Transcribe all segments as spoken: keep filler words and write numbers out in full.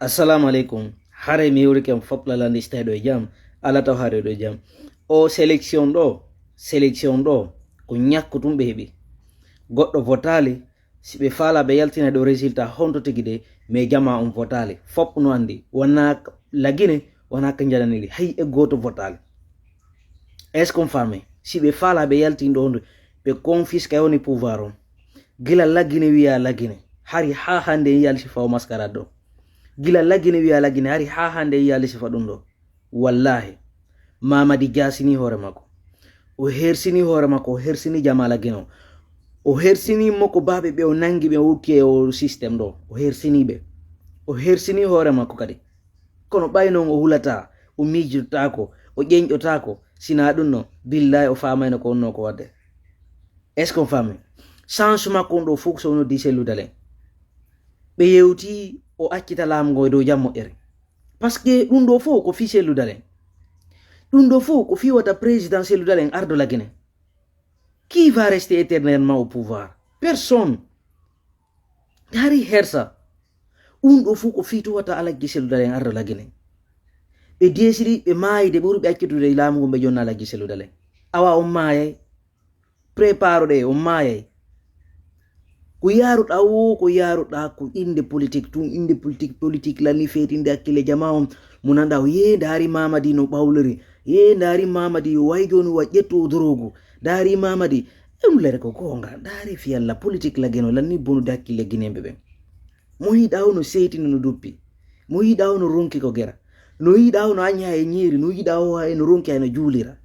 Assalamu alaikum. Haray mi yewrike on fop lalande si tawi ɗo e jam. Ala taw haray ɗo e jam. O sélection ɗo, sélection ɗo, ko ñakku tun ɓe heɓi. Goɗɗo votaali, si ɓe faala ɓe yaltina ɗo résultat honto tigi de, mais jama on votaali. Fop no andi, wona Lagine, wona ka jananiri. Hay e gooto votaali. Est-ce qu'on famille? Si ɓe faala ɓe yaltin ɗo honto, ɓe confisque woni pouvoir on. Gila Lagine wiya Lagine. Hari ha hande en yalti fawo mascarade ɗo. Gila Lagine wiya Lagine, hari ha hande en yalti fa ɗum ɗo. Wallahi, Mamadi jasini hoore makko. O hersini hoore makko, o hersini jama Lagine o. O hersini mo ko baaɓe ɓe o nangi ɓe o hokki e o système ɗo. O hersini ɓe. O hersini hoore makko kadi. Kono ɓay non o hulataa, o miijotaako, o ƴeñƴotaako, sinaa ɗum no, billahi o faamayno ko wonnoo ko waɗde. Est-ce qu'on famille? Chance makko on ɗo fof ko so wonno di sellude len. Ɓe yewti o accita laamu ngu e dow jam moƴƴere. Parce que ɗum ɗo fof ko fii sellude len. Ɗum ɗo fof ko fii wata président sellude len ardo Lagine. Qui va rester éternellement au pouvoir? Personne. Hari hersa. Ɗum ɗo fof ko fii to wata Alaggi sellude len ardo Lagine. Ɓe deesiri ɓe maayde ɓuri ɓe accude e laamu ngu ɓe jonna Alaggi sellude len. Awa on maayay. Prépare ɗe, on maayay. Ko yaaruɗaa woo, ko yaaruɗaa ko innde politique tun, innde politique, politique lanni feetinde hakkille jama on. Mo nanɗaa o, yee, ndaari Mamadi no ɓawliri. Yee, ndaari Mamadi o way jooni wa ƴettu o dorogu. Ndaari Mamadi, ɗum lere ko goonga. Ndaari fi Alla politique Lagine o lanni bonude hakkille Gineeɓe ɓen. Mo yiɗaa o no seytini no duppi. Mo yiɗaa o no ronki ko gera. No yiɗaa o no aña e ñiiri, no yiɗaa o hay no ronki hay no juulira.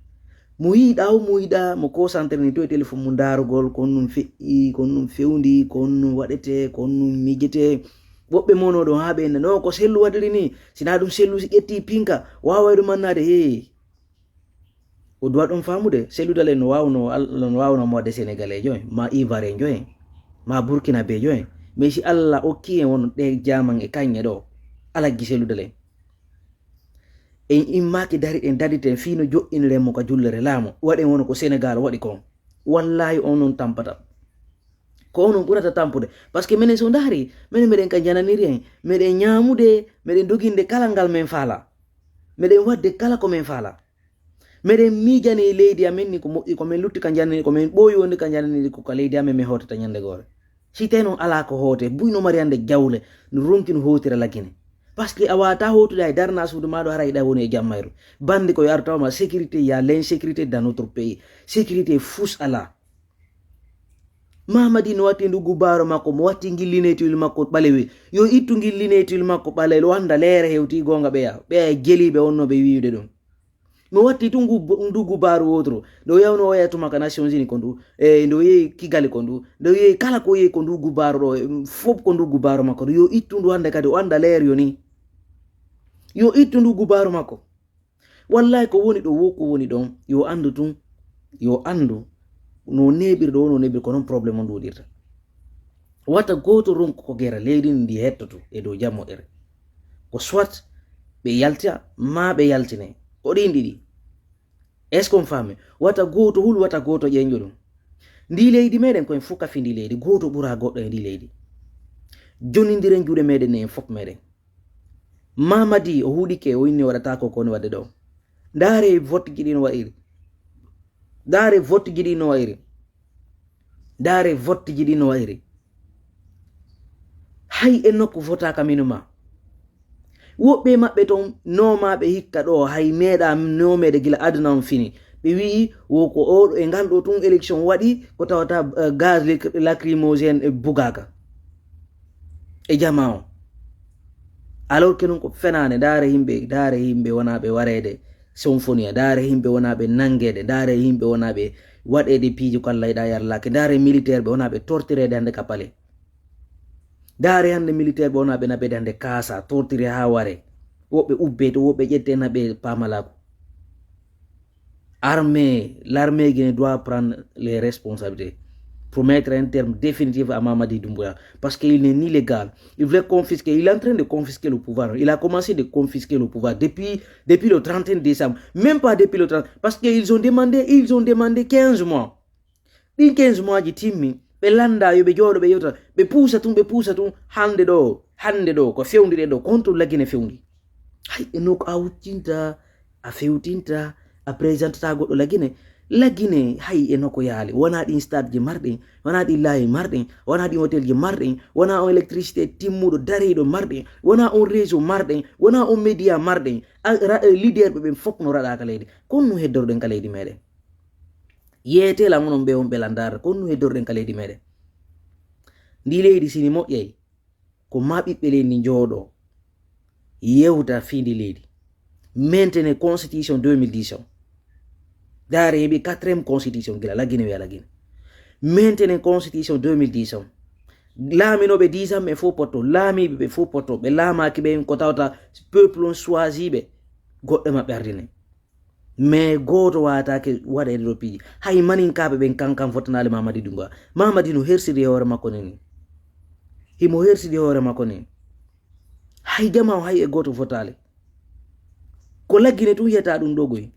Mo yiɗaa o, mo yiɗaa mo concentré ni to e téléphone mo ndaarugol, ko on ɗum feƴƴi, ko on ɗum fewndi, ko on ɗum waɗetee, ko on ɗum miijete. Woɓɓe mono ɗon haa ɓe enna, no ko sellu waɗiri ni, si naa ɗum sellu si ƴetti pinka, waaway ɗum annaade, hee. O duwa ɗum faamude, sellude le no waawno, Al-, no waawno moode Sénégalais joy, ma Ivoirien joy, ma Burkinabé joy. Mais si Alla okki en won ɗe jaaman e kañŋe ɗo, Alaggi sellude le. En immaaki dari ɗen, dariten fii no joɗɗiniren mo ka jullere laamu. Waɗen wono ko Sénégal waɗi kon. Wallahi on non tampata. Ko onon ɓurata tampude. Parce que menen so ndaari, menen meɗen ka jananiri en. Meɗen ñaamude, meɗen doginde kala ngal men faala. Meɗen waɗde kala ko men faala. Meɗen miijani leydi amen ni ko moƴƴi, ko men lutti ka janani, ko men ɓooyi wonde ka jananiri ko ka leydi amen men hootata ñande goore. Si tawi non alaa ko hoote, buy no mari hande jawle, no ronki no hootira Lagine. Parce que a waawataa hootude hay darna suudu maa ɗo hara hiɗa woni e jam mayru. Bandi ko yo ar tawma sécurité, il y a l'insécurité dans notre pays. Sécurité fus alaa. Mamadi no watti ndugu baaro makko, mo watti ngil lineetul makko ɓalewel. Yo ittu ngil lineetul makko ɓalewel, o annda leere hewti goonga ɓeya. Ɓeya e jeliiɓe wonnooɓe wi'ude ɗum. Mi watti tun ngu, ndu gubaaru wooturu. Nde o yawnoo oya tuma ka Nations Unies ko ndu, e nde o yehi Kigali ko ndu, nde o yehi kala ko o yehi ko ndu gubaaru ɗo, e, fof ko ndu gubaaru makko ɗo. Yo ittu ndu hannde kadi, o annda leer yo ni. Yo ittu ndu gubaaru makko. Wallahi ko woni ɗo wo, ko woni ɗon, yo anndu tun, yo anndu no neeɓiri ɗo, no neeɓiri ko non problème on ɗuuɗirta. Wata gooto ronku ko gera leydi ndi hettoto e dow jam moƴƴere. Ko soit ɓe yalta, maa ɓe yaltine. Ko ɗin ɗiɗi. Est-ce qu'on famille? Wata gooto hul, wata gooto ƴeeñɗo ɗum. Ndi leydi meɗen, ko en fof kafi ndi leydi. Gooto ɓura goɗɗo e ndi leydi. Jonindiren juuɗe meɗen ne en fof meɗen. Mamadi o huuɗike, o inni o waɗata ko, ko woni waɗde ɗo. Ndaare vote ji ɗi no wa'iri. Ndaare vote ji ɗi no wa'iri. Ndaare vote ji ɗi no wa'iri. Hay e nokku votaaka minu ma. Woɓɓe maɓɓe ton noomaaɓe hikka ɗo, hay meeɗa noomeede gila aduna on fini. Ɓe wi'i wo ko o, e ngal ɗo tun élection waɗi, ko tawata, eh, gaz lac-, lacrymogène e bugaaka. E jama on. Alors que non ko fenaande, ndaare yimɓe, ndaare yimɓe wonaaɓe wareede Sonfonia, ndaare yimɓe wonaaɓe nanngeede, ndaare yimɓe wonaaɓe waɗeede piiji ko Alla yiɗaa yarlaaki, ndaare militaire ɓe wonaaɓe tortireede hannde ka palais. Ndaare hannde militaire ɓe wonaaɓe naɓeede hannde kaasa, tortire haa ware. Woɓɓe ubbee to, woɓɓe ƴettee naɓee paamalaaku. Armée, l'armée guinéenne doit prendre les responsabilités pour mettre un terme définitif à Mamadi Doumbouya. Parce qu'il n'est ni légal. Il voulait confisquer, il est en train de confisquer le pouvoir. Il a commencé de confisquer le pouvoir depuis, depuis le trente et un décembre. Même pas depuis le trente, parce qu'ils ont demandé, ils ont demandé quinze mois. Ɗin quinze mois ji timmi, Ɓe lannda, yo ɓe jooɗo, ɓe yewta, ɓe puusa tun, ɓe puusa tun. Hannde ɗoo, hannde ɗoo, ko fewndi ɗen ɗoo, ko honto Lagine fewndi? Hay e nokku a huccinta, a fewtinta, a présentata goɗɗo Lagine. Lagine, hay e nokku yaali, wonaa ɗin stade ji marɗin, wonaa ɗin laayi marɗin, wonaa ɗin hotel ji marɗin, wonaa on électricité timmuɗo dariiɗo marɗin, wonaa on réseau marɗin, wonaa on média marɗin. A, ra-, eh, leader ɓe ɓen fof no raɗaa ka leydi. Ko honno heddorɗen ka leydi meɗen? Yeetee lan onon ɓe on ɓe lanndaare, ko honno heddorɗen ka leydi meɗen? Ndi leydi sini moƴƴay, ko ma ɓiɓɓe leydi ndi njooɗoo, yewta fii ndi leydi. Maintenir constitution deux mille dix on. Daare heɓi quatrième constitution gila Lagine wiya Lagine. Maintenir constitution deux mille dix on. Laaminooɓe dix ans ɓe fof potto, laamiiɓe ɓe fof potto, ɓe laamaaki ɓen ko tawata peuple on choisi ɓe, goɗɗo maɓɓe ardine. Mais gooto waawataake waɗa e ɗoo piiji. Hay maninkaaɓe ɓen kankan fotanaali Mamadi Doumbouya. Mamadi no hersidi e hoore makko ni ni. Himo hersidi e hoore makko ni. Hay jamaa o hay e gooto fotaali. Ko Lagine tun yiyata ɗun ɗoo goy.